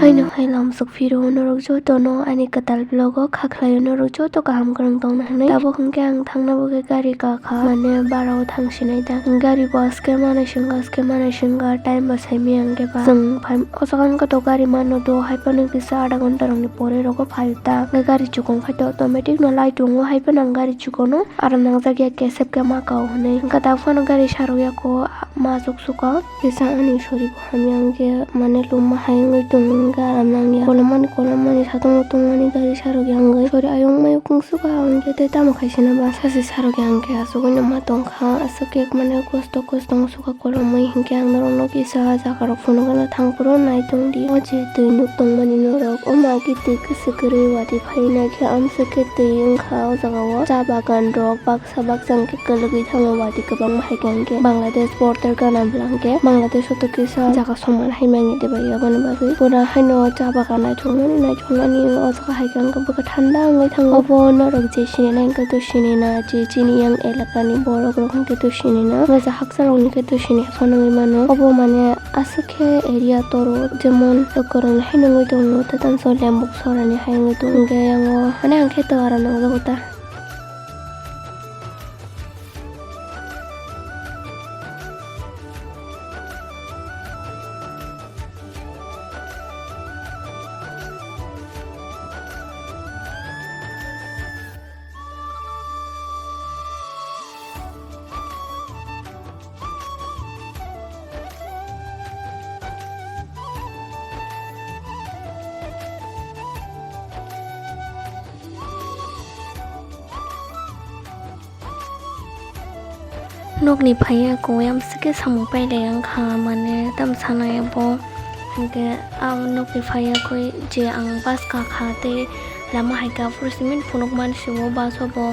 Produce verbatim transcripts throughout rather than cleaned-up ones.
Aino hai lamsok phiro norok jotono ani kwtal vlog o kha khlaio, norok joto kaham kwrwng tongna hinwi. Tabuk hinkhe ang thangna bagwi gari kakha, mane bara o thang sinai da. Gari bo aske manai singkha, aske manai singkha, time bo saimaya hinkhe ba. Chwng phai o jaga hinkhe to gari mano do, hai phano kisa adha ghonta rokni pore rogo phaio ta. Hinkhe gari chukung phai to automatic no light tongo, hai phano ang gari chukono aram nangjak ya kesep khe ma kao hinwi. Hinkhe tabuk phano gari sarok yako ma chuk suka. Kisa ani sori bo hamya hinkhe mane luma hai wngwi tongo hinkhe aram nangya. Kolomani kolomani satung tongmani gari sarok ya wngwi. Sori ayung mayung kung suka hinkhe tei tamo khaisina ba sachi sarok ya hinkhe asugwi no ma tongkha. Aswk khe mane kosto kosto wng suka kolomwi hinkhe ang norokno kisa jaga rok phunukna thang phuru nai tongdi. O je twi nuk tongmani norok o magi twi kwswk kwrwi watwi phaina khe amswk khe twi wngkha o jaga o cha bagan rok bak Sa baksa hwnkhe kwlwgwi thango watwi kwbangma hai khe hwnkhe Bangladesh border gana bwla hwnkhe Bangladesh o to kisa jaga soman hai manya de bai aboni bagwi pura haino cha bagan naithokmani naithokmani o jaga hai khe hwnkhe bwkha thanda wngwi thango. Obo norok je sinina hwnkhe to sinina je chini yang elakani borok rok hwnkhe to sinina o jaga haksa rokni khe to sini phano wngwi mano obo mane aswk khe area toro jemon kwrwng hai nungwi tongo tei tamsa lembuk sorani hai wngwi tongo hwnkhe yango mane hwnkhe to aro nukjago ta. Nokni phaiya koi amswk khe samung pailai wngkha, mane tamo sanai abo. Hinkhe a nokni phaiya koi je ang bus kakha tei lama hai khe aphuru simi phunukmani sio bus o bo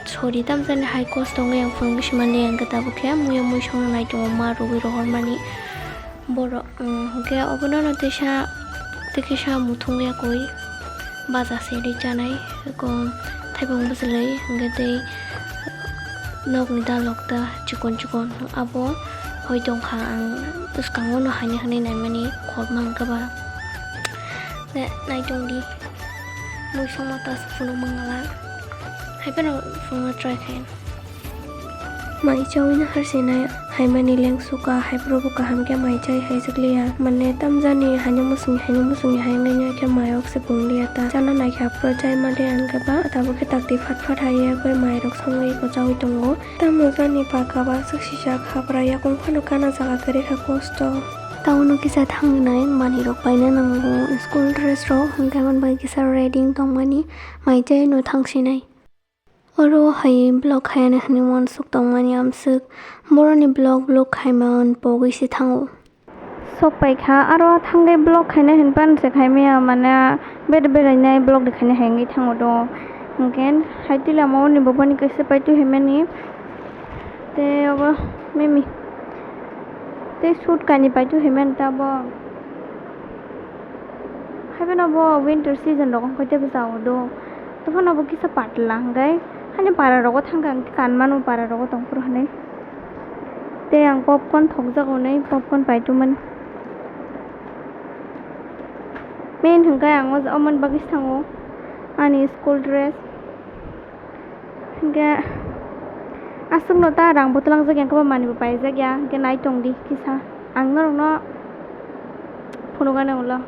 sori tamjani hai kosto wngwi ang phunukgwi sima le hinkhe tabuk khe muiya muisungno nai tongo ma rwgwi rohormani. Borok, um, hwnkhe obono no teisa, tei kisa muthungya koi baja se ri chanai, eko thaibung bwchwlwi, hwnkhe tei nokni dalok ta chikon chikon abo hoi tongkha, ang bwskango no haino hwnwi naimani khorokma hwnkhe ba. Ne, naitongdi, muisungma ta se phunuk mangala, hai phano phunukna try khaio. Mai chaui no harsinai haimani lengsuka, haiphuru bo kaham khe mai chai haijakliya. Mane tamjani haino musungni, haino musungni hai wngwi khe mai rok se pungliya ta. Chana naikhe aphuru chai maliya hinkhe ba tabuk khe takti phat phat haiya khe mai rok songwi bo chaui tongo. Tamo jani baka ba swk sijak habra yakung phano gana jaga kwrwi kha kosto. Tauno kisa thangnai manwi rok paina nango, school dress rok hinkhe aboni bagwi kisa ready wng tongmani mai chai no thangsinai. Oro hai vlog khaina hwnwi uansuk tongmani amswk. Boroni vlog, vlog khaima pogwi se thango. Sok pai kha, aro thangwi vlog khaina hwnwi pan se khaimaya, mane bed berainai vlog de khaina hai wngwi thango do. Hinkhe hai twi lama oni bobani kaisa paitu himani. Tei obo mimi. Tei shoot kainwi paitu himani ta bo. Haiphano bo winter season rogo hwnkhe teibo chao do. Tei phano bo kisa patla hwnkhe hani para rogo thangkha hwnkhe kanmano para rogo tongphuru hinwi. Tei ang popcorn thokjago hinwi popcorn paitumani. Main hwnkhe ang o, omoni bagwi se thango ani school dress. Hinkhe aswkno ta rang bo twlangjak ya, hinkhe bo manwi bo paijak ya, hinkhe nai tongdi kisa. Ang norokno phunukgani ulo.